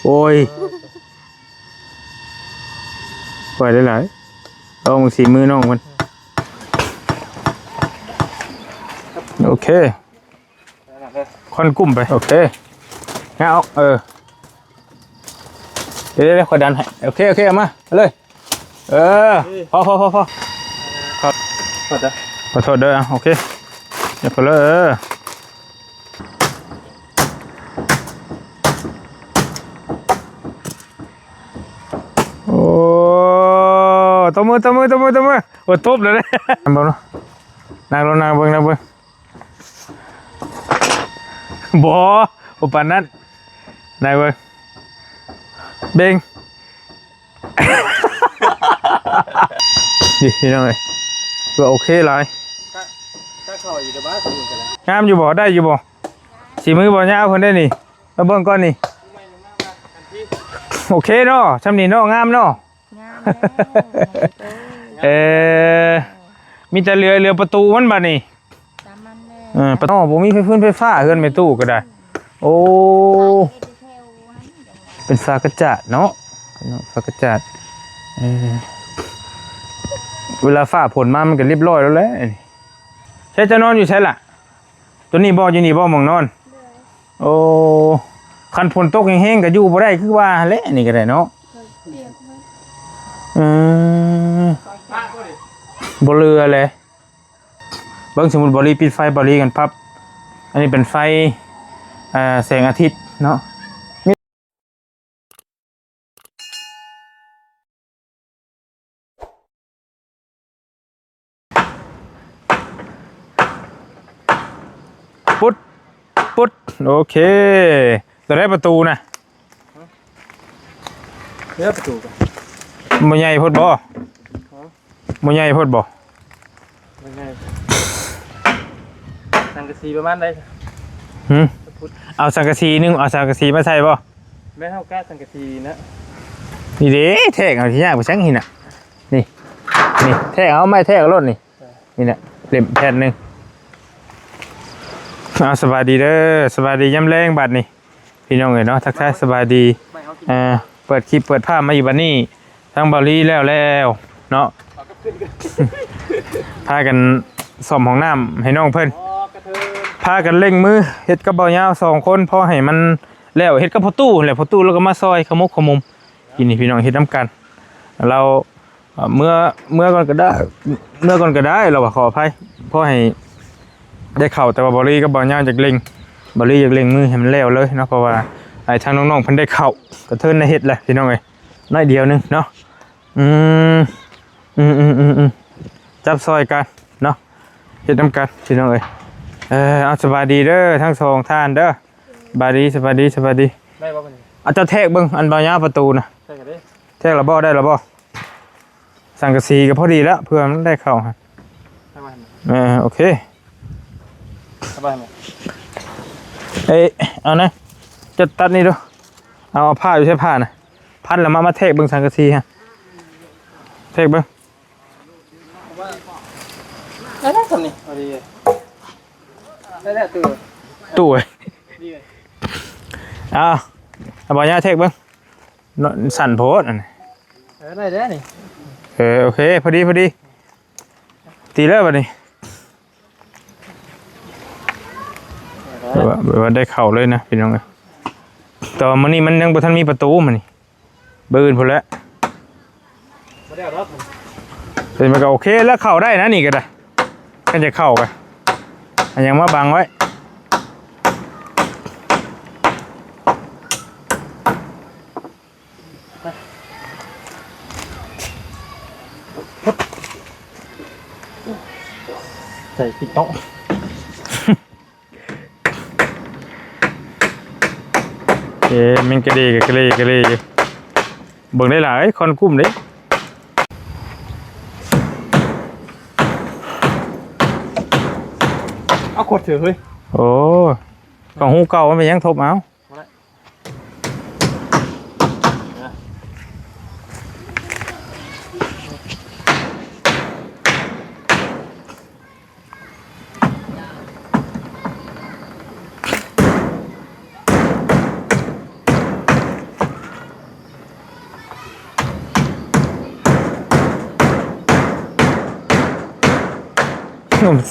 ໂອ້ຍ ໄວຫຼາຍໆ ລອງເບິ່ງສີມືນ້ອງເພິ່ນ. ໂອເຄ ຄວັນກຸ້ມໄປ ໂອເຄ ງາອອກ ເອີ ເດ ເດ ເດ ຂ້ອຍດັນໃຫ້ ໂອເຄ ໂອເຄ ເອົາມາ ເອົາເລີຍ ເອີ ພໍ ພໍ ພໍ ພໍ ຂໍໂທດເດີ ໂອເຄ ຢ່າພໍເລີຍ ເອີ. ໂອ້ ຕົບມື ຕົບມື ຕົບມື ຕົບມື ໂອ້ ຕົບແລ້ວເດ້ ເບິ່ງເນາະ ນັ່ງລົງ ນັ່ງເບິ່ງ ນັ່ງເບິ່ງ ບໍ່ ບໍ່ປານນັ້ນ ນັ່ງເບິ່ງ ເບັງ ນີ້ພີ່ນ້ອງເອີຍ ຖືວ່າໂອເຄຫຼາຍ ກະ ກະເຂົ້າຢູ່ເດີບາດນີ້ກະໄດ້ ງາມຢູ່ບໍ່? ໄດ້ຢູ່ບໍ່? ສີມືບໍ່ຍາວເພິ່ນເດ້ນີ້ ມາເບິ່ງກ່ອນນີ້ ໂອເຄເນາະ ຊ່ຳນີ້ເນາະ ງາມເນາະ ງາມແລ້ວ ເອີ ມີແຕ່ເຫຼືອ ເຫຼືອປະຕູມັນບາດນີ້ ຕາມມັນແຫຼະ ເອີ ປະຕູ ບໍ່ມີໄຟຟືນໄຟຟ້າ ເຮືອນແມ່ຕູ້ກໍໄດ້ ໂອ້ ເຮັດຢູ່ແຖວຫັ້ນ ເປັນຝາກະຈາດເນາະ ເປັນຝາກະຈາດ ເອີ ເວລາຟ້າຝົນມາມັນກໍລຽບຮ້ອຍແລ້ວແຫຼະ ໃສເຈົ້ານອນຢູ່ໃສລະ? ຕົວນີ້ບໍ່ ຢູ່ນີ້ບໍ່ ໝ່ອງນອນ ໂອ້ ຄັນຝົນຕົກແຮງໆກໍຢູ່ບໍ່ໄດ້ຄືວ່າຫັ້ນແຫຼະ ອັນນີ້ກໍໄດ້ເນາະ ເອີ ບໍ່ເຫຼືອແຫຼະ ເບິ່ງ ສົມມຸດ ບ່າວລີ ປິດໄຟ ບ່າວລີ ກັນປັບ ອັນນີ້ເປັນໄຟ ເອີ ແສງອາທິດເນາະ ປຸດ ປຸດ ໂອເຄ ຕົວໃດປະຕູນະ? ເດີປະຕູ ບໍ່ໃຫຍ່ໂພດບໍ່? ຮະ? ບໍ່ໃຫຍ່ໂພດບໍ່? ບໍ່ໃຫຍ່ ສັງກະສີປະມານໃດ? ຫື? ເອົາສັງກະສີໜຶ່ງ ເອົາສັງກະສີມາໃສ່ບໍ່? ແມ່ນ ເຮົາກະສັງກະສີນະ ນີ້ເດ້ ແທກເອົາ ຊິຍາກໄປສັງຫັ້ນນະ ນີ້ ນີ້ ແທກເອົາ ໄມ້ແທກເອົາໂລດນີ້ ນີ້ແຫຼະ ເຫຼັ້ມແຜ່ນໜຶ່ງ ເອົາ ສະບາຍດີເດີ ສະບາຍດີຍາມແລງບາດນີ້ ພີ່ນ້ອງເອີຍເນາະ ທັກທາຍສະບາຍດີ ເອີ ເປີດຄລິບເປີດພາບມາຢູ່ບັດນີ້ ທັງບ່າວລີແລ້ວແລ້ວເນາະ ພາກັນສ້ອມຫ້ອງນ້ຳໃຫ້ນ້ອງເພິ່ນ ພາກັນເລັ່ງມືເຮັດກັບບ່າວຍາວສອງຄົນ ພໍໃຫ້ມັນແລ້ວ ເຮັດກັບພໍ່ຕູ້ແຫຼະ ພໍ່ຕູ້ລາວກໍມາຊ່ອຍຂະໝົກຂະໝຸມ ກິນນີ້ພີ່ນ້ອງເຮັດນຳກັນ ລາວ ເອີ ເມືອ ເມືອກ່ອນກໍໄດ້ ເມືອກ່ອນກໍໄດ້ ລາວວ່າ ຂໍອະໄພ ພໍໃຫ້ໄດ້ເຂົ້າ ແຕ່ວ່າບ່າວລີກັບບ່າວຍາວຢາກເລັ່ງ ບ່າວລີຢາກເລັ່ງມືໃຫ້ມັນແລ້ວເລີຍເນາະ ເພາະວ່າໃຫ້ທາງນ້ອງໆເພິ່ນໄດ້ເຂົ້າ ກະເທີນໄດ້ເຮັດແຫຼະພີ່ນ້ອງເອີຍ ໜ້ອຍດຽວໜຶ່ງເນາະ ອືມ ອືມໆໆໆ ຈັບຊ່ອຍກັນເນາະ ເຮັດນຳກັນພີ່ນ້ອງເອີຍ ເອີ ເອົາ ສະບາຍດີເດີ ທັງສອງທ່ານເດີ ສະບາຍດີ ສະບາຍດີ ສະບາຍດີ ໄດ້ບໍ່ບັດນີ້? ເອົາ ເຈົ້າແທກເບິ່ງ ອັນບ່າວຍາວປະຕູນະ ແທກແລ້ວເດ້ ແທກແລ້ວບໍ່? ໄດ້ແລ້ວບໍ່? ສັງກະສີກໍພໍດີແລ້ວ ເພື່ອມັນໄດ້ເຂົ້າຫັ້ນ ເອີ ໂອເຄ ເອົາໄວ້ ເອີ ເອົານະ ຈັດຕັດນີ້ດູ ເອົາ ເອົາຜ້າຢູ່ໃສ ຜ້ານະ ພັນແລ້ວມາ ມາແທກເບິ່ງສັງກະສີຫັ້ນ ແທກເບິ່ງ ໄດ້ແລ້ວສ່ຳນີ້ ພໍດີ ໄດ້ແລ້ວຕູ້ ຕູ້ ເອົາ ເອົາ ບ່າວຍາວແທກເບິ່ງ ເນາະ ສັ້ນໂພດອັນນີ້ ເອີ ໄດ້ແລ້ວນີ້ ເອີ ໂອເຄ ພໍດີ ພໍດີ ຕີເລີຍບັດນີ້ ແບບວ່າ ແບບວ່າໄດ້ເຂົ້າເລີຍນະພີ່ນ້ອງເອີຍ ແຕ່ວ່າມື້ນີ້ມັນຍັງບໍ່ທັນມີປະຕູມື້ນີ້ ມື້ອື່ນພຸ້ນແຫຼະ ບໍ່ໄດ້ເອົາດອກ ເປັນມັນກໍໂອເຄແລ້ວ ເຂົ້າໄດ້ນະນີ້ກໍໄດ້ ຄັນຈະເຂົ້າກໍ ອັນຫຍັງມາບັງໄວ້ ໃສ່ຕິດໂຕະ ເອີ ແມ່ນກະເດກະເລກະເລຢູ່ ເບິ່ງໄດ້ຫຼາຍ ຄວັນກຸ້ມເດ້ ເອົາ ກົດເຖາະເຮີ້ຍ ໂອ້ ຂອງຮູເກົ່າມັນເປັນຫຍັງ ທົບເອົາ. ເ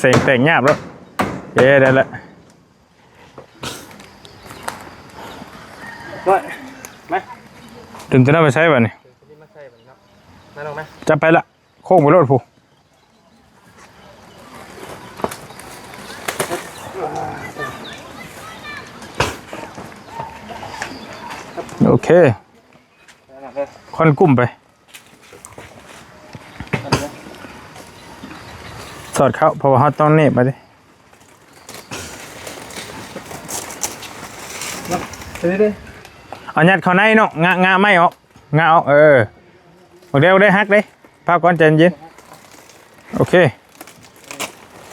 ສຽງແຕກຍາບແລ້ວ. ເອີ ໄດ້ລະ. ມາ ດຶງຕົວນັ້ນໄປໃສ່ບາດນີ້. ມາ ນ້ອງມາ. ຈັບໄປລະ. ໂຄ້ງໄປໂລດພຸ້ນ. ໂອເຄ ຄ່ອຍກຸ້ມໄປ. ສອດເຂົ້າ ເພາະວ່າເຮົາຕ້ອງເໜັບໄປເດ້. ເອົາຍັດເຂົ້າໃນເນາະ. ງະ ງະໄມ້ອອກ. ງະອອກ ເອີ ບັກແດວໄດ້ຫັກເດ້. ພາກ່ອນ ໃຈເຢັນ. ໂອເຄ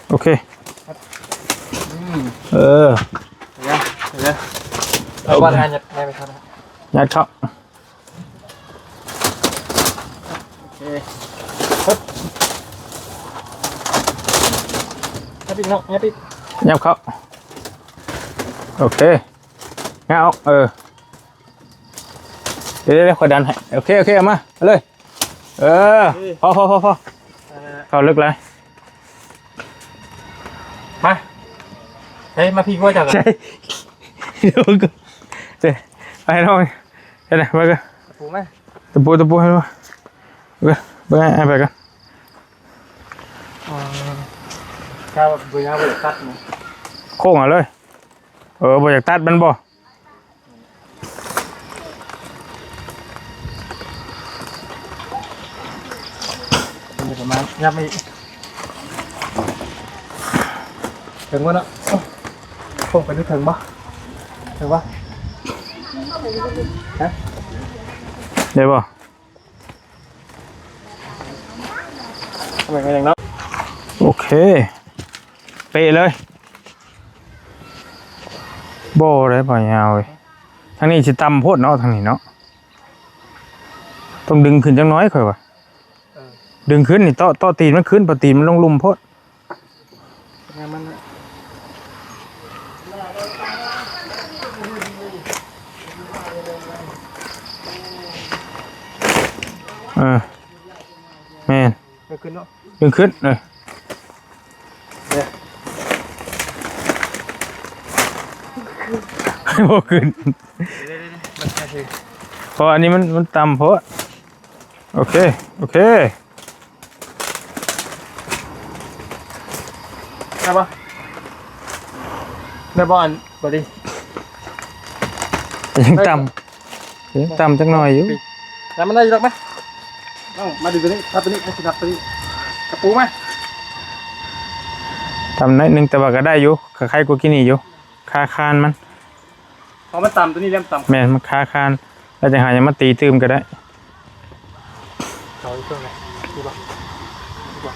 ໂອເຄ. ອືມ ເອີ ເດີ ເດີ ເອົາ ເອົາ ຍັດ ຍັດໄປ ຍັດເຂົ້າ. ໂອເຄ ຍັດອີກເນາະ ຍັດອີກ ຍັດເຂົ້າ. ໂອເຄ ງະອອກ ເອີ. ດຽວໆ ຂ້ອຍດັນໃຫ້. ໂອເຄ ໂອເຄ ເອົາມາ ເອົາເລີຍ. ເອີ ພໍ ພໍ ພໍ ພໍ ເອີ ເຂົ້າເລິກຫຼາຍ. ມາ ເຮີ້ຍ ມາພີກວ່າເຈົ້າ ໃຊ່ ດຽວກ່ອນ ເຈົ້ ໄປນ້ອງ ເຮັດໃດ ເບິ່ງ ຕະປູມາ ຕະປູ ຕະປູໃຫ້ ເບິ່ງ ເບິ່ງ ອ້າຍໄປກ່ອນ. ຖ້າວ່າບໍ່ຢາກຕັດນະ ໂຄ້ງເອົາເລີຍ. ເອີ ບໍ່ຢາກຕັດມັນບໍ່? ປະມານ ຍັບມາອີກ ເຖິງບໍ່ເນາະ? ໂຄ້ງໄປເຖິງບໍ່? ເຖິງບໍ່? ຮະ? ໄດ້ບໍ່? ເອົາໄປຫຍັງເນາະ? ໂອເຄ ເປະເລີຍ. ບໍ່ໄດ້ ບໍ່ຍາວເວີຍ. ທາງນີ້ຊິຕ່ຳໂພດເນາະ ທາງນີ້ເນາະ. ຕ້ອງດຶງຂຶ້ນຈັກໜ້ອຍຂ້ອຍວ່າ. ເອີ ດຶງຂຶ້ນນີ້ ເຕາະ ເຕາະຕີນມັນຂຶ້ນ ເພາະຕີນມັນລົງລຸ່ມໂພດ. ແມ່ນມັນ ເອີ ແມ່ນ ເດີນຂຶ້ນເນາະ ເດີນຂຶ້ນ. ເອີ ເດີ ບໍ່ຂຶ້ນ ເດີໆໆ ມັນແຄ່ຊື່ ເພາະອັນນີ້ມັນ ມັນຕ່ຳໂພດ. ໂອເຄ ໂອເຄ ໄດ້ບໍ່? ໄດ້ບໍ່? ອັນ ບໍ່ດີ ຍັງຕ່ຳ ຍັງຕ່ຳຈັກໜ້ອຍຢູ່. ແລ້ວມັນໄດ້ຢູ່ດອກ ມາ ເອົາ ມາດຶງຕົວນີ້ ທັບຕົວນີ້ ໃຫ້ຊິນັບຕົວນີ້ ຕະປູມາ ຕ່ຳໜ້ອຍໜຶ່ງ ແຕ່ວ່າກໍໄດ້ຢູ່ ກໍໄຄກວ່າກີ້ນີ້ຢູ່ ຄາຄານມັນ. ເພາະມັນຕ່ຳ ຕົວນີ້ແຫຼມຕ່ຳ. ແມ່ນ ມັນຄາຄານ ແລ້ວຈັ່ງຫາຫຍັງມາຕີຕື່ມກໍໄດ້. ເອົາອີກເຄື່ອງໜຶ່ງ ດີບໍ່? ດີບໍ່?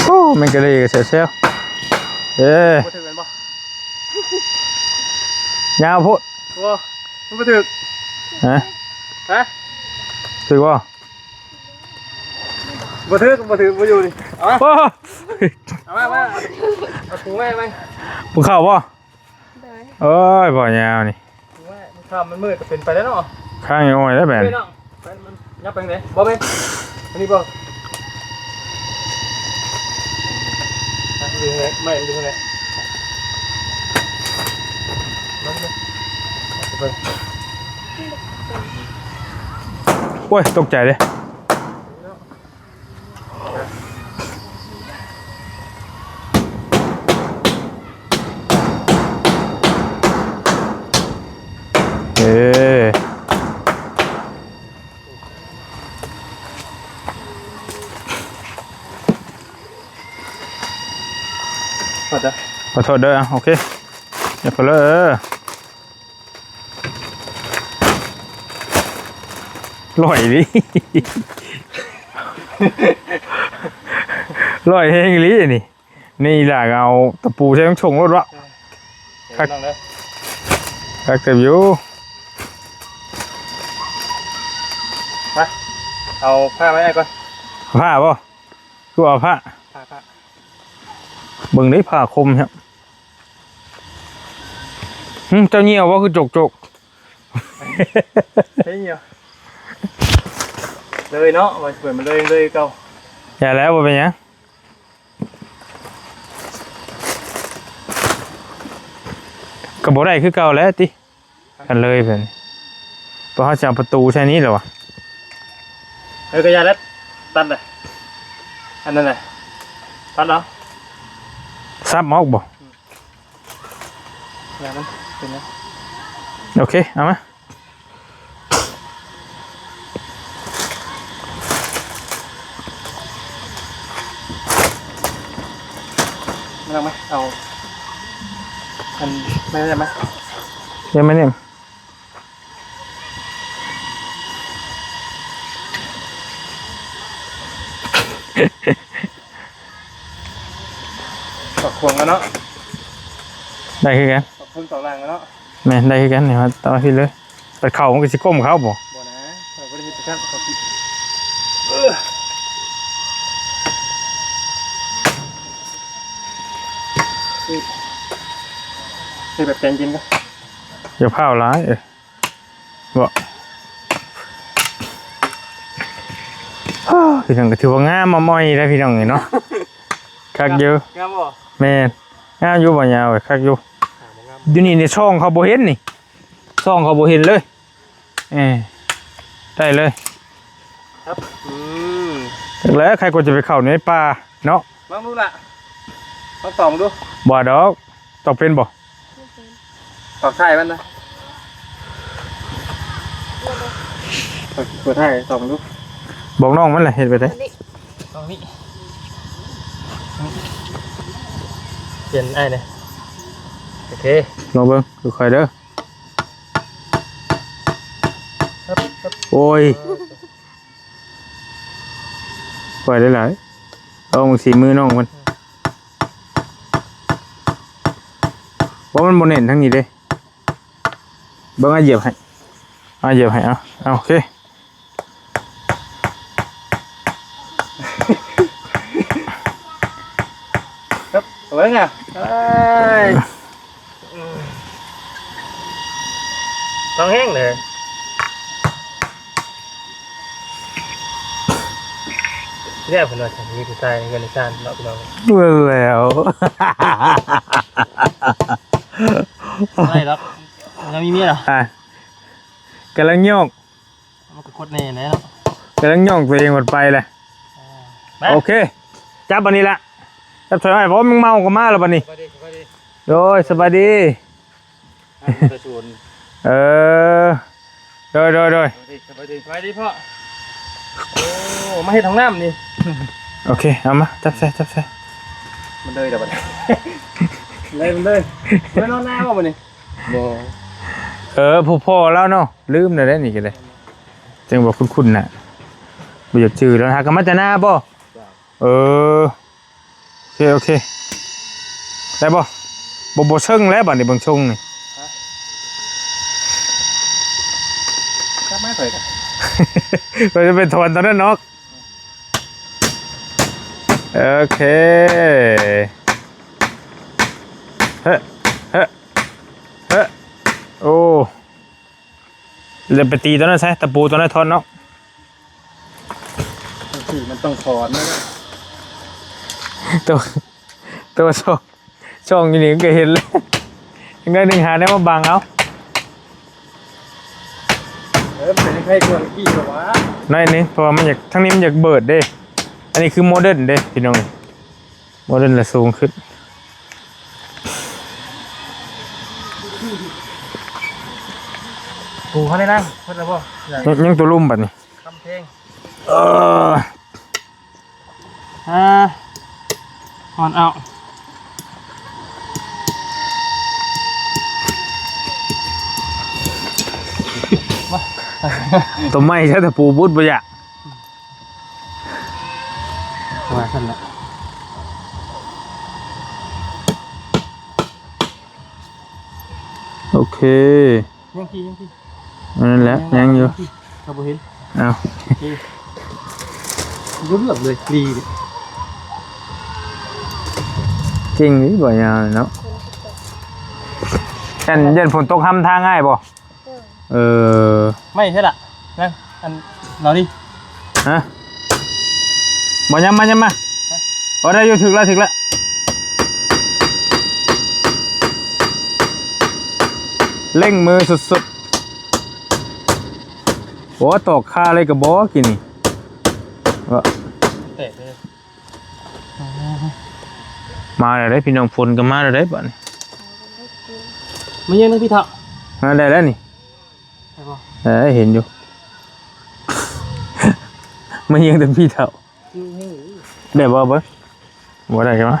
ໂອ້ ແມ່ນກະລີກໍແຊວໆ ເອີ ບໍ່ຖືກແມ່ນບໍ່? ຍາວໂພດ ບໍ່ ມັນບໍ່ຖືກ. ຮະ? ຮະ? ຖືກບໍ່? ບໍ່ຖືກ ບໍ່ຖືກ ບໍ່ຢູ່ນີ້ ເອົາມາ ໂອ້ ເອົາມາ ເອົາ ເອົາຖົງມາ ມາ ບໍ່ເຂົ້າບໍ່? ໂດຍ ໂອ້ຍ ບໍ່ຍາວນີ້ ຖົງມາ ມັນຄ່ຳ ມັນມືດ ກໍເປັນໄປແລ້ວເນາະ ຄ້າງຍັງອ່ອຍແລ້ວແບບນີ້ ເນາະ ໄປ ມັນຍັບໄປທາງໃດ? ບໍ່ແມ່ນ ອັນນີ້ບໍ່? ອ່ະ ຢູ່ໃນໄມ້ ມັນຢູ່ໃນ ມາ ມາ ເອົາໄປ ໂອ້ຍ ຕົກໃຈເດ້. ເອີ ຂໍໂທດເດີ ຂໍໂທດເດີ ໂອເຄ ຢ່າໄປເລີຍ. ລອຍອີ່ຫຼີ ລອຍແຮງອີ່ຫຼີອັນນີ້. ນີ້ລະ ເອົາຕະປູໃສ່ຊົງໂລດວະ ເອີ ຄັກ ຄັກເຕີບຢູ່. ມາ ເອົາຜ້າມາໃຫ້ກ່ອນ. ຜ້າບໍ່? ຄືເອົາຜ້າ ຜ້າ ຜ້າ ເບິ່ງເດ້ ຜ້າຄົມແທ້. ຫຶ ເຈົ້າຍ່ຽວບໍ່? ຄືຈົກໆ ໃຊ້ຍ່ຽວ. ເລີຍເນາະ ວ່າຊິເປີດມັນເລີຍ ເລີຍຄືເກົ່າ. ຢ່າແລ້ວ ບໍ່ເປັນຫຍັງ ກໍບໍ່ໄດ້ຄືເກົ່າແຫຼະຕິ ຄັນເລີຍເພິ່ນ ເພາະເຮົາຈະເອົາປະຕູໃສ່ນີ້ແຫຼະວະ. ເອີ ກໍຢ່າແລ້ວ ຕັດເລີຍ ອັນນັ້ນແຫຼະ ຕັດເອົາ ສັບອອກບໍ່? ອືມ ຢ່າມັນເປັນຫຍັງ ໂອເຄ ເອົາມາ. ມານັ່ງມາ ເອົາ ອັນ ມານີ້ມາ ດຽວມານີ້ ປາກຂວາງກັນເນາະ ໄດ້ຄືກັນ ປາກເທິງປາກລ່າງກັນເນາະ. ແມ່ນ ໄດ້ຄືກັນນີ້ ມາຕໍ່ພີ້ເລີຍ. ໄປເຂົ້າມັນກໍຊິກົ້ມເຂົ້າບໍ່? ບໍ່ນະ ຂ້ອຍບໍ່ໄດ້ເຮັດຈັກຊັ້ນ ເຂົາຊິ ເອີ ເຮັດ ເຮັດແບບໃຈເຢັນກ່ອນ ຢ່າພ້າວຫຼາຍ ເອີ ບໍ່ ພີ່ນ້ອງ ກໍຖືວ່າງາມມາໝ່ອຍແລ້ວ ພີ່ນ້ອງເອີຍເນາະ ຄັກຢູ່ ງາມບໍ່? ແມ່ນ ງາມຢູ່ ບໍ່ຍາວ ຄັກຢູ່ ຫາບໍ່ງາມ ຢູ່ນີ້ນີ້ ຊ່ອງເຂົາບໍ່ເຫັນນີ້ ຊ່ອງເຂົາບໍ່ເຫັນເລີຍ. ເອີ ໄດ້ເລີຍ ຄັບ ອືມ ຈັກແລ້ວ ໃຜກໍຈະໄປເຂົ້າໃນປ່າເນາະ ລອງດູລະ ລອງຕອກເບິ່ງດູ ບໍ່ດອກ ຕອກເປັນບໍ່? ຕອກທ້າຍມັນນະ ເປີດທ້າຍ ຕອກເບິ່ງດູ ບອກນ້ອງມັນແຫຼະ ເຮັດແບບໃດ ຕອງນີ້ ປ່ຽນອ້າຍເດ້ ໂອເຄ ລອງເບິ່ງ ຄ່ອຍໆເດີ. ໂອ້ຍ ໄວຫຼາຍໆ ລອງເບິ່ງສີມືນ້ອງເພິ່ນ ວ່າມັນບໍ່ແໜ້ນທາງນີ້ເດ້ ເບິ່ງ ອ້າຍຢຽບໃຫ້ ອ້າຍຢຽບໃຫ້ ເອົາ ເອົາ ໂອເຄ. ຄັບ ເອົາໄວ້ນະ ເອີຍ ຕ້ອງແຮງເລີຍ ແລ້ວເພິ່ນວ່າຈະມີຜູ້ຊາຍໃນເຮືອນໃນຊານເນາະ ພີ່ນ້ອງ ແລ້ວ ບໍ່ໄດ້ດອກ ຍັງມີເມຍເນາະ ອ່າ ກຳລັງໂຍກ ມັນກໍຄົດແນ່ແຫຼະເນາະ ກຳລັງຍ່ອງຕົວເອງໝົດໄປແຫຼະ ອ່າ ໂອເຄ ຈັບອັນນີ້ລະ ຈັບສາຍໄມ້ ເພາະມັນເມົາກໍມາແລ້ວບັດນີ້ ສະບາຍດີ ສະບາຍດີ ໂດຍ ສະບາຍດີ ອ່າ ເອີ ໂດຍ ໂດຍ ໂດຍ ສະບາຍດີ ສະບາຍດີ ສະບາຍດີພໍ່ ໂອ້ ມາເຮັດຫ້ອງນ້ຳນີ້ ໂອເຄ ເອົາມາ ຈັບໃສ່ ຈັບໃສ່ ມັນເລີຍແລ້ວບັດນີ້ ເລີຍ ມັນເລີຍ ໄປນອນນາບໍ່ບັດນີ້? ບໍ່ ເອີ ຜູ້ພໍ່ລາວເນາະ ລືມແລ້ວເດ້ນີ້ກໍໄດ້ ຈັ່ງບໍ່ຄຸ້ນໆນະ ບໍ່ຢາກຈື່ແລ້ວ ຫາກັນມາແຕ່ນາບໍ່? ເອີ ໂອເຄ ໂອເຄ ໄດ້ບໍ່? ບໍ່ ບໍ່ເຊິ່ງແລ້ວບັດນີ້ ເບິ່ງຊົງນີ້ ຮະ? ຈັບໄມ້ຂ້ອຍກໍ ຂ້ອຍຈະໄປຖອນຕອນນັ້ນເນາະ. ໂອເຄ ເຮີ ເຮີ ເຮີ ໂອ້ ແລ້ວໄປຕີຕົວນັ້ນໃສ່ ຕະປູຕົວນັ້ນຖອນເນາະ ມັນຕ້ອງຖອນນະ ຕົວ ຕົວສອງ ຊ່ອງຢູ່ນີ້ມັນກໍເຫັນແລ້ວ ອີກໜ້ອຍໜຶ່ງຫາແນວມາບັງເອົາ ເອີ ມັນເປັນໃຫ້ເຄື່ອງກີ້ວະ ໜ້ອຍໜຶ່ງ ເພາະວ່າມັນຢາກ ທາງນີ້ມັນຢາກເບີດເດ້ ອັນນີ້ຄືໂມເດີນເດ້ພີ່ນ້ອງ ໂມເດີນລະສູງຂຶ້ນ ປູເຂົາໄດ້ນະ ເພິ່ນລະບໍ່ ຍັງ ຍັງຕົວລຸ່ມບັດນີ້ ຄຳແພງ ເອີ ອ່າ ອ່ອນເອົາ ຕົວໃໝ່ຊະ ຕະປູບຸດບໍ່ຢາກ ວ່າຊັ້ນແຫຼະ ໂອເຄ ຍັງທີ່ ຍັງທີ່ ອັນນັ້ນແຫຼະ ຍັງຢູ່ ເຂົາບໍ່ເຫັນ ເອົາ ໂອເຄ ບໍ່ເລືອກເລີຍ ດີ ເກັ່ງນີ້ບໍ່ຍາວເນາະ ຢ້ານ ຢ້ານຝົນຕົກຮຳທາງງ່າຍບໍ່? ເອີ ເອີ ໄມ້ໃຊ່ລະ ນະ ອັນເຫຼົ່ານີ້ ຮະ ບໍ່ ຍັບມາ ຍັບມາ. ບໍ່ ໄດ້ຢູ່ ຖືກແລ້ວ ຖືກແລ້ວ. ເລັ່ງມືສຸດໆ. ໂອ້ ຕອກຄາເລີຍກະບໍ່ກິນນີ້. ແຕກເລີຍ. ມາແລ້ວເດ້ພີ່ນ້ອງ ຝົນກະມາແລ້ວເດ້ບາດນີ້. ມາເຍິງນຳພີ່ເຖົ້າ. ມາໄດ້ແລ້ວນີ້. ໄດ້ບໍ່? ເອີ ເຫັນຢູ່. ມາເຍິງນຳພີ່ເຖົ້າ. ໄດ້ບໍ່ເບິ່ງ? ບໍ່ໄດ້ກະມາ.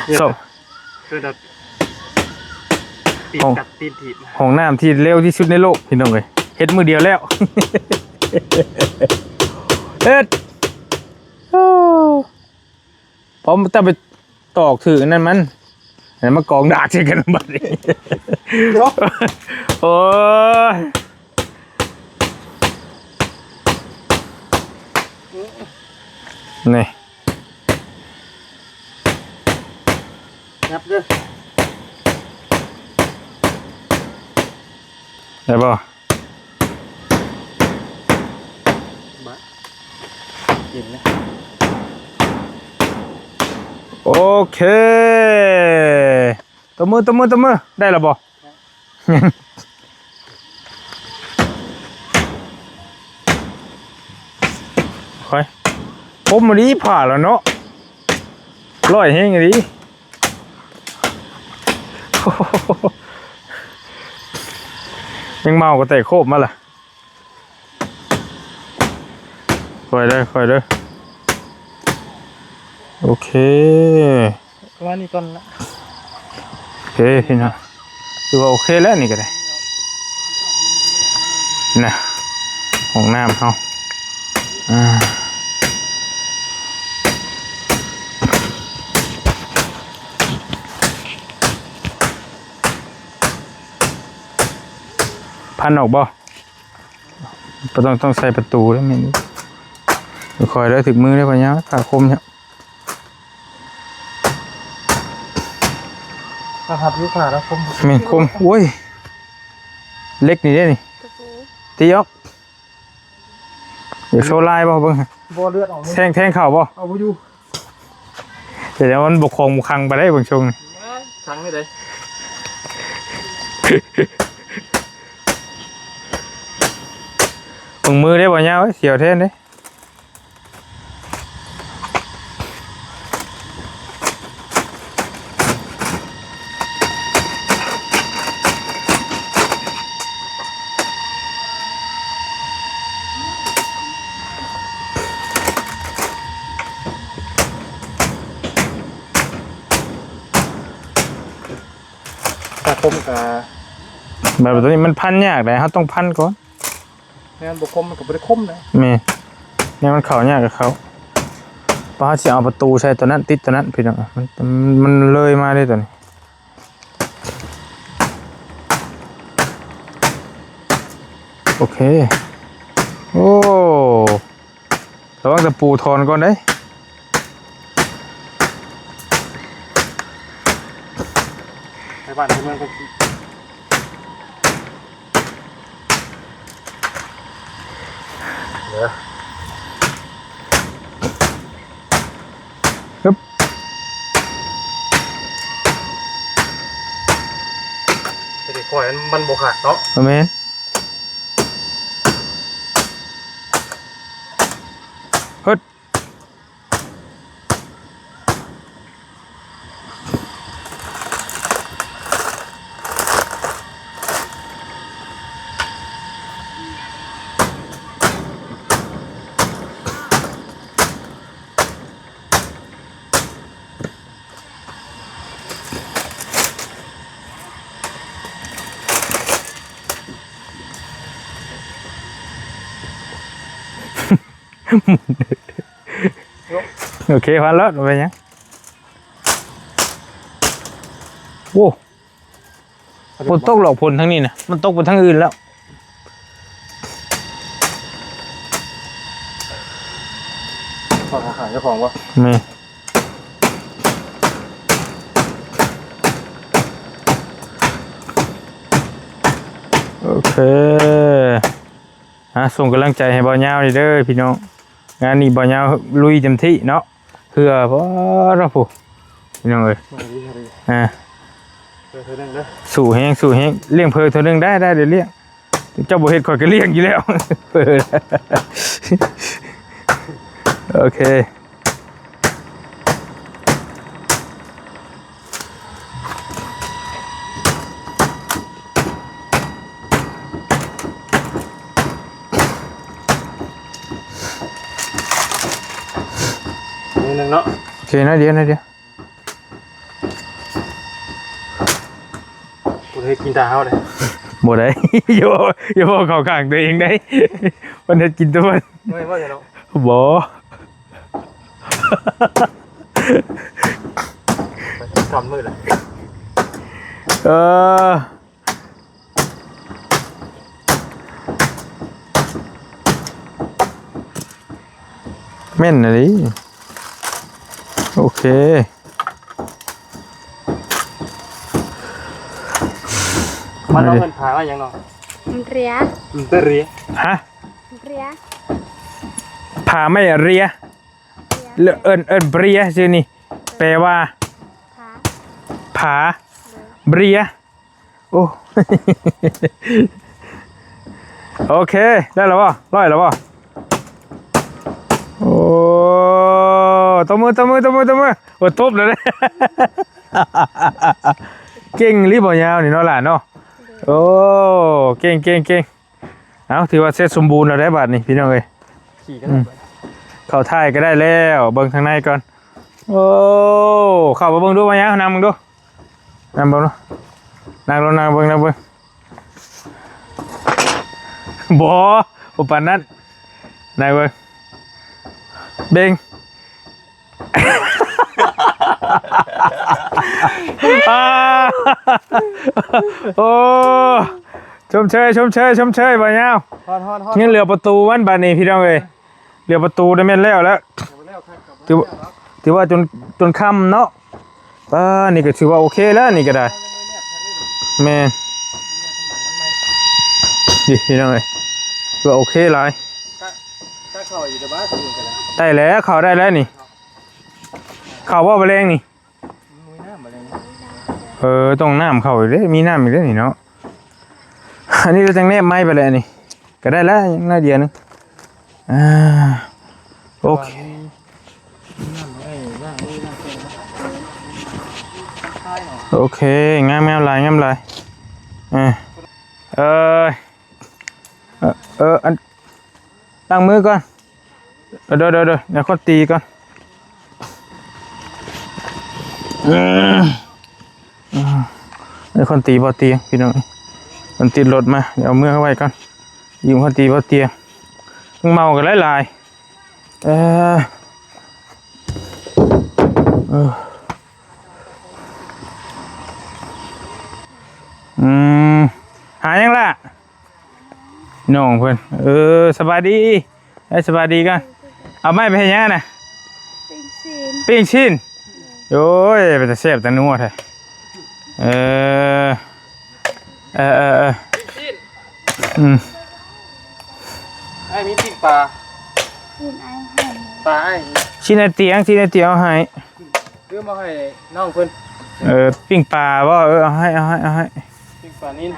ເອີ ເອີ ຄືແບບ ຕີນກັດຕີນຖີບ ຫ້ອງ ຫ້ອງນ້ຳທີ່ເລັວທີ່ສຸດໃນໂລກພີ່ນ້ອງເອີຍ ເຮັດມື້ດຽວແລ້ວ. ເຮັດ ໂອ້ ພໍແຕ່ໄປຕອກຖືກອັນນັ້ນມັນ ໃຫ້ມັນມາກອງດາກໃສ່ກັນບາດນີ້. ໂອ້ຍ ນີ້ ຫຍັບເດີ້ ໄດ້ບໍ່? ບາດ ເຢັນນະ. ໂອເຄ ຕົບມື ຕົບມື ຕົບມື. ໄດ້ແລ້ວບໍ່? ຍັງ ຄ່ອຍ ຄົມອີ່ຫຼີ ຜ່າແລ້ວເນາະ ຮ້ອຍແຮງອີ່ຫຼີ. ຍັງເມົາກະແຕກໂຄບມາລະ. ຄ່ອຍເດີ້ ຄ່ອຍເດີ້. ໂອເຄ ປະມານນີ້ກ່ອນລະ. ໂອເຄພີ່ນ້ອງ ຖືວ່າໂອເຄແລ້ວນີ້ກະໄດ້ ນະ ຫ້ອງນ້ຳເຮົາ. ອ່າ ພັນອອກບໍ່? ບໍ່ຕ້ອງ ຕ້ອງໃສ່ປະຕູເດ້ແມ່ນ. ຄ່ອຍເດີ້ ຖືກມືເດີ້ ພະຍາ ຂາຄົມເນາະ. ກະຫັບຢູ່ ຂາລະຄົມ ແມ່ນຄົມ. ໂອ້ຍ ເຫຼັກນີ້ເດ້ນີ້ ຕະປູ ຕີອອກ. ຢາກໂຊລາຍບໍ່? ເບິ່ງ ບໍ່ ເລືອດອອກ ແທງ ແທງເຂົ້າບໍ່? ເອົາບໍ່ຢູ່. ແຕ່ວ່າມັນບໍ່ຄອງບໍ່ຄັງປານໃດບາງຊ່ວງນີ້. ຄັງນີ້ເດ້ ເບິ່ງມືເດ້ ບໍ່ຍາວ ສຽວແທນເດ້. ຖ້າຄົມກະ ແບບໂຕນີ້ມັນພັນຍາກໃດ໋ ເຮົາຕ້ອງພັນກ່ອນ. ແນວມັນບໍ່ຄົມມັນກະບໍ່ໄດ້ຄົມນະ. ແມ່ນ ແນວມັນເຂົ້າຍາກກະເຂົ້າ. ປະຫາຊິເອົາປະຕູໃສ່ໂຕນັ້ນ ຕິດໂຕນັ້ນ ພີ່ນ້ອງ ມັນ ມັນເລີຍມາເດ້ໂຕນີ້. ໂອເຄ ໂອ້ ລະວັງຕະປູຖອນກ່ອນເດ້. ໄປບ້ານໄປເມືອງກ່ອນ. ເດີ ຮຶບ ເຮັດໃຫ້ຂ້ອຍມັນ ມັນບໍ່ຂາດເນາະ. ແມ່ນ ຮຶບ. ໂອເຄ ພັນແລ້ວ ບໍ່ເປັນຫຍັງ. ໂອ້ ຝົນຕົກຫຼອກ ຝົນທາງນີ້ນະ ມັນຕົກໄປທາງອື່ນແລ້ວ. ເຈົ້າຂອງ ເຈົ້າຂອງບໍ່? ແມ່ນ. ໂອເຄ ອ່ະ ສົ່ງກຳລັງໃຈໃຫ້ບ່າວຍາວນີ້ເດີພີ່ນ້ອງ. ງານນີ້ບ່າວຍາວລຸຍເຕັມທີ່ເນາະ. ເພື່ອ ບໍ່ລະຜູ້ ພີ່ນ້ອງເອີຍ. ອ່າ ເພິ່ນເທື່ອໜຶ່ງເດີ ສູ້ແຮງ ສູ້ແຮງ. ລ້ຽງເພິ່ນເທື່ອໜຶ່ງໄດ້ ໄດ້ ດຽວລ້ຽງ. ເຈົ້າບໍ່ເຮັດ ຂ້ອຍກໍລ້ຽງຢູ່ແລ້ວ ເພິ່ນ. ໂອເຄ. ໜ້ອຍໜຶ່ງເນາະ. ໂອເຄ ໜ້ອຍດຽວ ໜ້ອຍດຽວ. ບໍ່ໄດ້ກິນຕາເຮົາເດ້. ບໍ່ໄດ້ ຢ່າເວົ້າ ຢ່າເວົ້າເຂົ້າຂ້າງຕົວເອງໄດ໋. ເພິ່ນເຮັດກິນຕົວເພິ່ນ. ເມື່ອຍບໍ່ເນາະ. ບໍ່. ໄປກິນຕອນມື້ລະ. ເອີ ແມ່ນອີ່ຫຼີ. ໂອເຄ ມາເນາະ. ເພິ່ນພາວ່າຫຍັງເນາະ? ເຣຍ ເຣຍ. ຮະ? ເຣຍ. ຜາໄມ້ເຣຍ. ເອີ້ນ ເອີ້ນເຣຍຊື່ນີ້ ແປວ່າ ຜາ ຜາ ເຣຍ. ໂອ້ ໂອເຄ ໄດ້ແລ້ວບໍ່? ຮ້ອຍແລ້ວບໍ່? ໂອ້ ຕົບມື ຕົບມື ຕົບມື ຕົບມື. ໂອ້ ຕົບແລ້ວເດ້. ເກັ່ງອີ່ຫຼີບໍ່ຍາວນີ້ເນາະຫຼານເນາະ. ໂອ້ ເກັ່ງ ເກັ່ງ ເກັ່ງ. ເອົ້າ ຖືວ່າເສັດສົມບູນແລ້ວໄດ໋ບາດນີ້ ພີ່ນ້ອງເອີຍ. ອືມ ເຂົ້າທ້າຍກໍໄດ້ແລ້ວ ເບິ່ງທາງໃນກ່ອນ. ໂອ້ ເຂົ້າໄປເບິ່ງດູວ່າຫຍັງ ນັ່ງເບິ່ງດູ ນັ່ງເບິ່ງດູ ນັ່ງລົງ ນັ່ງເບິ່ງ ນັ່ງເບິ່ງ. ບໍ່ ບໍ່ປານນັ້ນ ນັ່ງເບິ່ງ ເບັງ. ອ່າ ໂອ້ ຊົມເຊີຍ ຊົມເຊີຍ ຊົມເຊີຍ ບ່າວຍາວ. ຮອດ ຮອດ ຮອດ. ຍັງເຫຼືອປະຕູມັນບາດນີ້ ພີ່ນ້ອງເອີຍ ເຫຼືອປະຕູໄດ້ແມ່ນແລ້ວແລ້ວ. ຖື ຖືວ່າຈົນ ຈົນຄ່ຳເນາະ. ປ້າ ນີ້ກໍຖືວ່າໂອເຄແລ້ວ ນີ້ກໍໄດ້. ແມ່ນ ນີ້ ພີ່ນ້ອງເອີຍ ຖືວ່າໂອເຄຫຼາຍ. ໄດ້ແລ້ວ ເຂົ້າໄດ້ແລ້ວນີ້. ເຂົ້າບໍ່ ມື້ແລງນີ້? ເອີ ຕ້ອງນ້ຳເຂົ້າອີກເດ້ ມີນ້ຳອີກເດ້ນີ້ເນາະ. ອັນນີ້ກໍຈັ່ງແນບໄມ້ໄປແລ້ວນີ້ ກໍໄດ້ແລ້ວ ໜ້ອຍດຽວໜຶ່ງ. ອ່າ ໂອເຄ ໂອເຄ ງາມ ງາມຫຼາຍ ງາມຫຼາຍ. ເອີ ເອີ ເອີ ອັນ ລ້າງມືກ່ອນ. ເດີ ເດີ ເດີ ດຽວຂ້ອຍຕີກ່ອນ. ດຽວຂ້ອຍຕີບໍ່ຕຽງ ພີ່ນ້ອງ. ມັນຕິດລົດມາ ດຽວເອົາເມືອໄວ້ກ່ອນ. ຢືມຂ້ອຍຕີບໍ່ຕຽງ. ເມົາກໍຫຼາຍໆ. ເອີ ເອີ ອືມ ຫາຫຍັງລະ? ນ້ອງເພິ່ນ ເອີ ສະບາຍດີ. ເອີ ສະບາຍດີກ່ອນ. ເອົາໄມ້ໄປເຮັດຫຍັງນະ? ປີ້ງຊີ້ນ ປີ້ງຊີ້ນ. ໂອ້ຍ ເປັນຕາແຊບຕານົວແທ້. ເອີ ເອີ ເອີ ເອີ ປີ້ງຊີ້ນ. ອືມ ອ້າຍມີປີ້ງປາ. ຊີ້ນອ້າຍໃຫ້ ປາອ້າຍ. ຊີ້ນໃນຕຽງ ຊີ້ນໃນຕຽງເອົາໃຫ້. ເອີ ມາໃຫ້ນ້ອງເພິ່ນ. ເອີ ປີ້ງປາບໍ່? ເອີ ເອົາໃຫ້ ເອົາໃຫ້ ເອົາໃຫ້. ປີ້ງປານິນ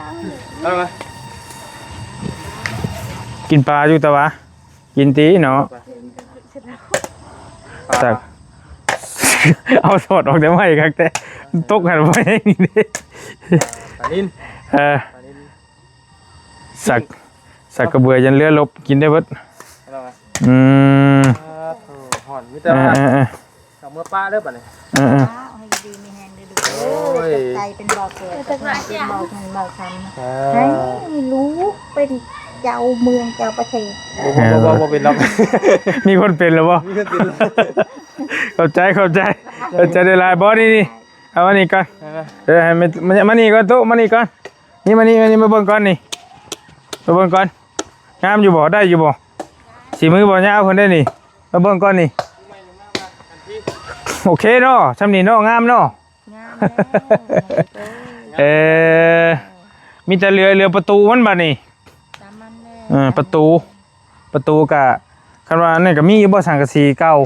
ເອົາມາ. ກິນປາຢູ່ຕະຫວາ? ກິນຕິເນາະ. ປາ ຕັກ ເອົາສອດອອກແຕ່ໄມ້ຄັກແທ້. ຕົກຫັ້ນບໍ່ແຮງນີ້ເດ້. ປານິນ ເອີ ປານິນ. ສັກ ສັກກະເບືອ ຢັນເຫຼືອລົບ ກິນໄດ້ເບິດ. ອືມ ຮ້ອນ ມີແຕ່ວ່າ ເອີ ເອົາເມືອປະເດີບາດນີ້. ເອີ ເອີ ເອົາໃຫ້ຢູ່ດີມີແຮງເດີລູກເອີຍ. ໂອ້ຍ ຂອບໃຈເປັນບໍ່ເກີດ ຂອບໃຈເປັນບໍ່ເງິນບໍ່ຄຳ ເອີ ໃຫ້ລູກເປັນເຈົ້າເມືອງເຈົ້າປະເທດ. ບໍ່ ບໍ່ ບໍ່ ບໍ່ເປັນດອກ. ມີຄົນເປັນແລ້ວບໍ່? ມີຄົນເປັນແລ້ວ. ຂອບໃຈ ຂອບໃຈ ຂອບໃຈຫຼາຍໆ. ບໍ່ ນີ້ ນີ້ ເອົາມານີ້ກ່ອນ. ເອີ ເອີ ໃຫ້ມັນ ມາ ມານີ້ກ່ອນ ໂຕະ ມານີ້ກ່ອນ. ນີ້ ມານີ້ ມານີ້ ມາເບິ່ງກ່ອນນີ້ ມາເບິ່ງກ່ອນ. ງາມຢູ່ບໍ່? ໄດ້ຢູ່ບໍ່? ສີມືບ່າວຍາວເພິ່ນໄດ້ນີ້ ມາເບິ່ງກ່ອນນີ້. ໂອເຄເນາະ ຊ່ຳນີ້ເນາະ ງາມເນາະ. ງາມແລ້ວ ເອີ ມີແຕ່ເຫຼືອ ເຫຼືອປະຕູມັນບາດນີ້ ຕາມມັນແຫຼະ ເອີ ປະຕູ ປະຕູກະ ຄັນວ່າອັນນັ້ນກະມີຢູ່ບໍ່ ສັງກະສີເກົ່າ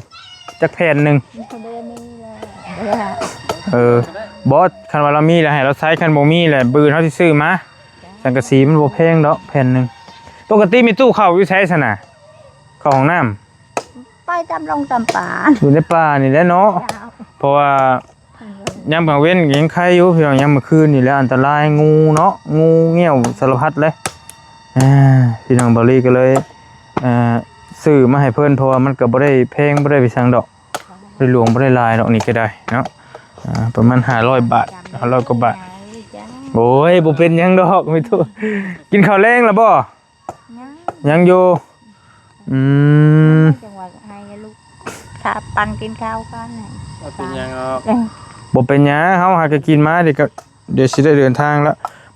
ຈັກແຜ່ນໜຶ່ງ? ບໍ່ໄດ້ມີແລ້ວ ເອີ ບໍ່ ຄັນວ່າລາວມີແລ້ວໃຫ້ລາວໃຊ້ ຄັນບໍ່ມີແລ້ວມື້ອື່ນເຮົາຊິຊື້ມາ ສັງກະສີມັນບໍ່ແພງດອກແຜ່ນໜຶ່ງ. ປົກກະຕິແມ່ຕູ້ເຂົ້າຢູ່ໃສຊັ້ນນະ? ເຂົ້າຫ້ອງນ້ຳ ໄປຕາມລົງຕາມປ່າ ຢູ່ໃນປ່ານີ້ແຫຼະເນາະ ເຈົ້າ ເພາະວ່າຍາມກາງເວັນກໍຍັງໄຄຢູ່ພີ່ນ້ອງ ຍາມມື້ຄືນນີ້ແຫຼະອັນຕະລາຍ ງູເນາະ ງູງຽວສາລະພັດເລີຍ. ອ່າ ພີ່ນ້ອງ ເບົາລີກໍເລີຍ ເອີ ຊື້ມາໃຫ້ເພິ່ນ ເພາະວ່າມັນກໍບໍ່ໄດ້ແພງ ບໍ່ໄດ້ໄປສັງດອກ ບໍ່ໄດ້ຫຼວງ ບໍ່ໄດ້ຫຼາຍດອກ ນີ້ກໍໄດ້ເນາະ ອ່າ ປະມານຫ້າຮ້ອຍບາດ ຫ້າຮ້ອຍກວ່າບາດ. ໂອ້ຍ ບໍ່ເປັນຫຍັງດອກ ມີທຸ ກິນເຂົ້າແລງແລ້ວບໍ່? ຍັງ ຍັງຢູ່ ອືມ ຈັ່ງວ່າໃຫ້ລູກສາວປັ່ນກິນເຂົ້າກ່ອນ ບໍ່ເປັນຫຍັງດອກ ເອີ ບໍ່ເປັນຫຍັງ ເຮົາຫາກໍກິນມາ ດຽວກໍ ດຽວຊິໄດ້ເດີນທາງລະ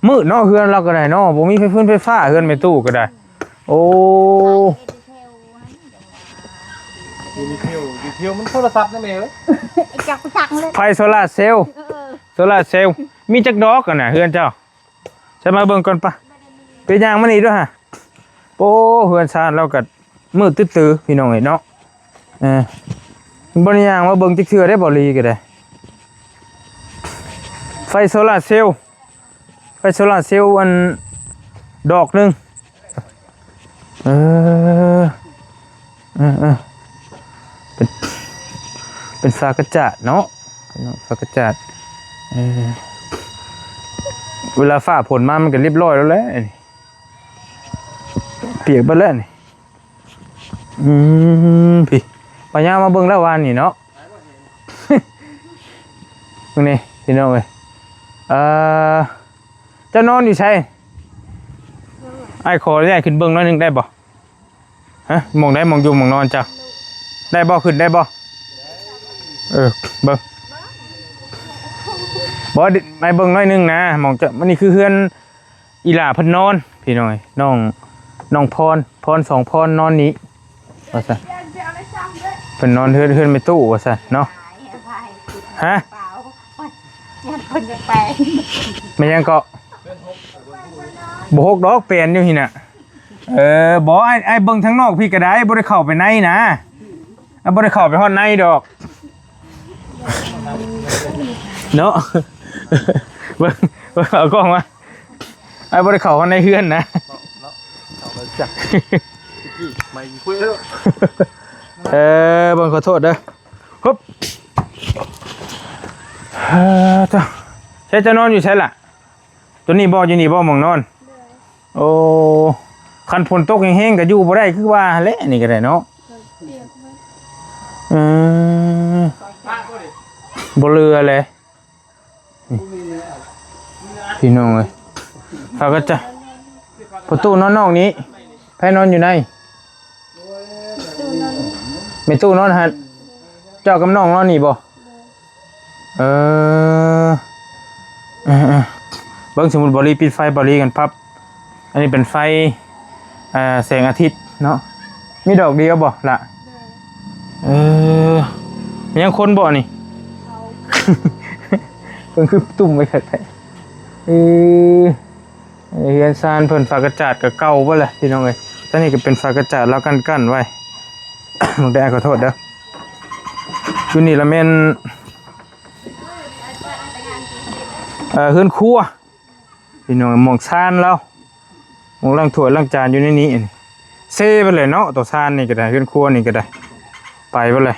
ມືດເນາະ ເຮືອນລາວກໍໄດ້ເນາະ ບໍ່ມີໄຟຟືນໄຟຟ້າ ເຮືອນແມ່ຕູ້ກໍໄດ້. ໂອ້ ດີເທວ ດີເທວ ດີເທວ ມັນໂທລະສັບນະແມ່ເອີຍ ຈັກສັກເລີຍ ໄຟໂຊລາເຊວ ເອີ ໂຊລາເຊວ ມີຈັກດອກຫັ້ນນະ ເຮືອນເຈົ້າ? ໃສ່ມາເບິ່ງກ່ອນປະ ໄປຍ່າງມານີ້ດູຫາ. ໂອ້ ເຮືອນຊານລາວກໍມືດຕຶດໆ ພີ່ນ້ອງເອີຍເນາະ ເອີ ບໍ່ໄດ້ຍ່າງມາເບິ່ງຈັກເທື່ອເດ້ ເບົາລີກໍໄດ້. ໄຟໂຊລາເຊວ ໄຟໂຊລາເຊວ ອັນ ດອກໜຶ່ງ ເອີ ເອີ ເອີ ເປັນ ເປັນຝາກະຈາດເນາະ ເປັນຝາກະຈາດ ເອີ ເວລາຟ້າຝົນມາມັນກໍລຽບຮ້ອຍແລ້ວແຫຼະ ປຽກເບິດແລ້ວນີ້ ອືມ ພີ້ ປາຍາມາເບິ່ງແລ້ວວານນີ້ເນາະ ເບິ່ງນີ້ພີ່ນ້ອງເອີຍ ເອີ ເຈົ້ານອນຢູ່ໃສ? ອ້າຍຂໍອະນຸຍາດຂຶ້ນເບິ່ງໜ້ອຍໜຶ່ງໄດ້ບໍ່? ຮະ ໝ່ອງໃດ ໝ່ອງຢູ່ໝ່ອງນອນເຈົ້າ ໄດ້ບໍ່? ຂຶ້ນໄດ້ບໍ່? ເອີ ເບິ່ງ ບໍ່ ໄດ້ເບິ່ງໜ້ອຍໜຶ່ງນະ ໝ່ອງເຈົ້າ ອັນນີ້ຄືເຮືອນ ອີ່ຫຼ້າເພິ່ນນອນ ພີ່ນ້ອງເອີຍ ນ້ອງ ນ້ອງພອນ ພອນສອງພອນນອນນີ້ ວ່າຊັ້ນ ເພິ່ນນອນເຮືອນ ເຮືອນແມ່ຕູ້ ວ່າຊັ້ນເນາະ ຮະ ແມ່ນຫຍັງເກາະ ບໍ່ຫົກດອກ ແປນຢູ່ຫັ້ນນະ ເອີ ບໍ່ ອ້າຍ ອ້າຍເບິ່ງທາງນອກພີ້ກໍໄດ້ ບໍ່ໄດ້ເຂົ້າໄປໃນນະ ອ້າຍບໍ່ໄດ້ເຂົ້າໄປຮອດໃນດອກ ເນາະ ເບິ່ງ ເບິ່ງ ເອົາກ້ອງມາ ອ້າຍບໍ່ໄດ້ເຂົ້າມາໃນເຮືອນນະ ເນາະ ເອົາໄປຈັກ ເອີ ເບິ່ງ ຂໍໂທດເດີ ຮຶບ ເອີ ເຈົ້າ ໃສ ເຈົ້ານອນຢູ່ໃສລະ? ຕົວນີ້ບໍ່? ຢູ່ນີ້ບໍ່ ໝ່ອງນອນ? ໂອ້ ຄັນຝົນຕົກແຮງໆ ກໍຢູ່ບໍ່ໄດ້ ຄືວ່າຫັ້ນແຫຼະ ນີ້ກໍໄດ້ເນາະ ເອີ ບໍ່ເຫຼືອແຫຼະ. ນີ້ ພີ່ນ້ອງເອີຍ ເຂົາກໍຈະ ປະຕູນອນນອກນີ້ ໃຜນອນຢູ່ໃນ? ແມ່ຕູ້ນອນຫັ້ນ ເຈົ້າກັບນ້ອງນອນນີ້ບໍ່? ເອີ ເອີ ເອີ ເບິ່ງ ສົມມຸດເບົາລີປິດໄຟ ເບົາລີກັນປັບ ອັນນີ້ເປັນໄຟ ເອີ ແສງອາທິດເນາະ ມີດອກດຽວບໍ່ລະ? ເອີ ມີຫຍັງຄົນບໍ່ນີ້? ເພິ່ນຄືຕຸ້ມໄວ້ຄັກແທ້ ເອີ ເຮືອນຊານເພິ່ນ ຝາກະຈາດກໍເກົ່າເບິດແຫຼະ ພີ່ນ້ອງເອີຍ ຕອນນີ້ກໍເປັນຝາກະຈາດລາວກັ້ນໆໄວ້ ບາງແຕ່ ຂໍໂທດເດີ ຢູ່ນີ້ລະແມ່ນ ເອີ ເຮືອນຄົວ ພີ່ນ້ອງ ໝ່ອງຊານລາວ ໝ່ອງລ້າງຖ້ວຍລ້າງຈານຢູ່ໃນນີ້ ເຊໄປເລີຍເນາະ ໂຕຊານນີ້ກໍໄດ້ ເຮືອນຄົວນີ້ກໍໄດ້ ໄປເບິດເລີຍ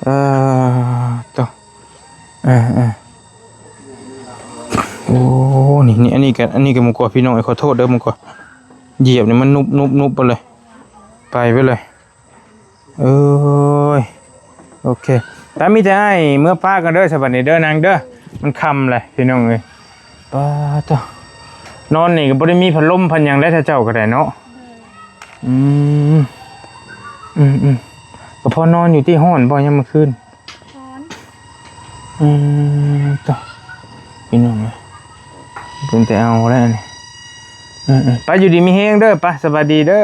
ເອີ ໂຕ ເອີ ເອີ ໂອ້ ນີ້ ນີ້ ອັນນີ້ກໍ ອັນນີ້ກໍໝູ່ກວ່າ ພີ່ນ້ອງເອີຍ ຂໍໂທດເດີ ໝູ່ກວ່າ ຢຽບນີ້ມັນນຸບໆໆໄປເລີຍ ໄປເບິດເລີຍ. ເອີຍ ໂອເຄ ແຕ່ມີແຕ່ອ້າຍເມືອປ້າກັນເດີ ສະບັດນີ້ເດີ ນາງເດີ ມັນຄ່ຳແຫຼະ ພີ່ນ້ອງເອີຍ ປາໂຕ ນອນນີ້ກໍບໍ່ໄດ້ມີພັດລົມພັດຫຍັງແຫຼະ ຖ້າເຈົ້າກໍໄດ້ເນາະ ອືມ ອືມໆ ກໍພໍນອນຢູ່ຕິ ຮ້ອນບໍ່ຍາມມື້ຄືນ? ຮ້ອນ ອືມ ໂຕ ພີ່ນ້ອງເອີຍ ເປັນແຕ່ເອົາແລ້ວນີ້ ເອີໆ ໄປ ຢູ່ດີມີແຮງເດີ ໄປ ສະບາຍດີເດີ.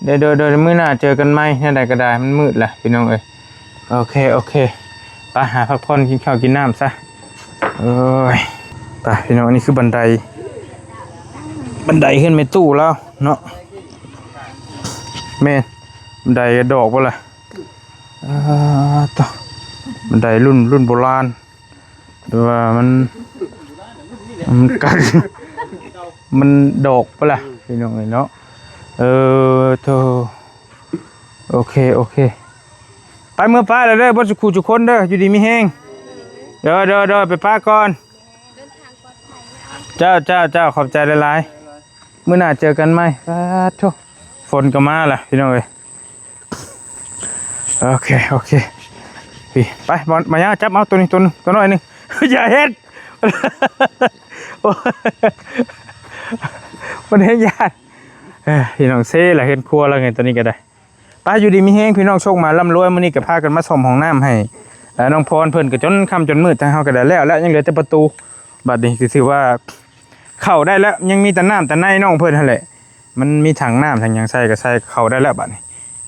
ໂດຍ ໂດຍ ໂດຍ ມື້ໜ້າເຈີກັນໃໝ່ ແນວໃດກໍໄດ້ ມັນມືດແຫຼະ ພີ່ນ້ອງເອີຍ ໂອເຄ ໂອເຄ ໄປຫາພັກຜ່ອນ ກິນເຂົ້າກິນນ້ຳຊະ ໂອ້ຍ ໄປ ພີ່ນ້ອງ ອັນນີ້ຄືບັນໄດ ບັນໄດເຮືອນແມ່ຕູ້ລາວເນາະ. ແມ່ນ ບັນໄດດອກບໍ່ລະ? ອ່າ ຕະ ບັນໄດລຸ້ນ ລຸ້ນໂບລານ ຫຼືວ່າມັນ ມັນກັນ ມັນດອກປະລະ ພີ່ນ້ອງເອີຍເນາະ. ເອີ ໂທ້ ໂອເຄ ໂອເຄ ໄປ ເມືອປ້າແລ້ວເດີ ເບິດສູ່ຄູ່ສູ່ຄົນເດີ ຢູ່ດີມີແຮງ. ໂດຍ ໂດຍ ໂດຍ ໄປປ້າກ່ອນ. ເຈົ້າ ເຈົ້າ ເຈົ້າ ຂອບໃຈຫຼາຍໆ ມື້ໜ້າເຈີກັນໃໝ່. ປາດໂທ້ ຝົນກໍມາລະ ພີ່ນ້ອງເອີຍ. ໂອເຄ ໂອເຄ ນີ້ ໄປ ມາ ມາ ຈັບເອົາໂຕນີ້ ໂຕໜຶ່ງ ໂຕນ້ອຍໜຶ່ງ ຢ່າເຮັດ ໂອ້ຍ ມັນແຮງຢ້ານ. ເອີ ພີ່ນ້ອງເຊລະ ເຮືອນຄົວລະໄງ ໂຕນີ້ກໍໄດ້. ໄປ ຢູ່ດີມີແຮງ ພີ່ນ້ອງ ໂຊກໝານລ່ຳລວຍ. ມື້ນີ້ກໍພາກັນມາສ້ອມຫ້ອງນ້ຳໃຫ້ ເອີ ນ້ອງພອນເພິ່ນ ກໍຈົນຄ່ຳຈົນມືດ ທາງເຮົາກໍໄດ້ແລ້ວແລ້ວ ຍັງເຫຼືອແຕ່ປະຕູ. ບັດນີ້ກໍຖືວ່າເຂົ້າໄດ້ແລ້ວ ຍັງມີແຕ່ນ້ຳແຕ່ໃນນ້ອງເພິ່ນຫັ້ນແຫຼະ ມັນມີຖັງນ້ຳຖັງຫຍັງໃສ່ກໍໃສ່ເຂົ້າໄດ້ແລ້ວ. ບັດນີ້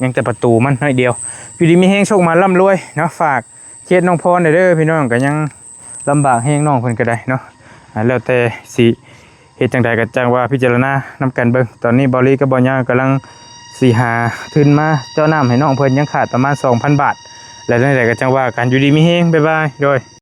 ຍັງແຕ່ປະຕູມັນໜ້ອຍດຽວ. ຢູ່ດີມີແຮງ ໂຊກໝານລ່ຳລວຍເນາະ. ຝາກເຂດນ້ອງພອນແດ່ເດີ ພີ່ນ້ອງ ກໍຍັງລຳບາກແຮງ ນ້ອງເພິ່ນກໍໄດ້ເນາະ. ອ່າ ແລ້ວແຕ່ຊິເຮັດຈັ່ງໃດກໍຈັ່ງວ່າພິຈາລະນານຳກັນເບິ່ງ. ຕອນນີ້ເບົາລີກັບເບົາຍາວກຳລັງຊິຫາທຶນມາເຈາະນ້ຳໃຫ້ນ້ອງເພິ່ນ ຍັງຂາດປະມານສອງພັນບາດ ແລ້ວຈັ່ງໃດກໍຈັ່ງວ່າກັນ. ຢູ່ດີມີແຮງ ບາຍບາຍ ໂດຍ.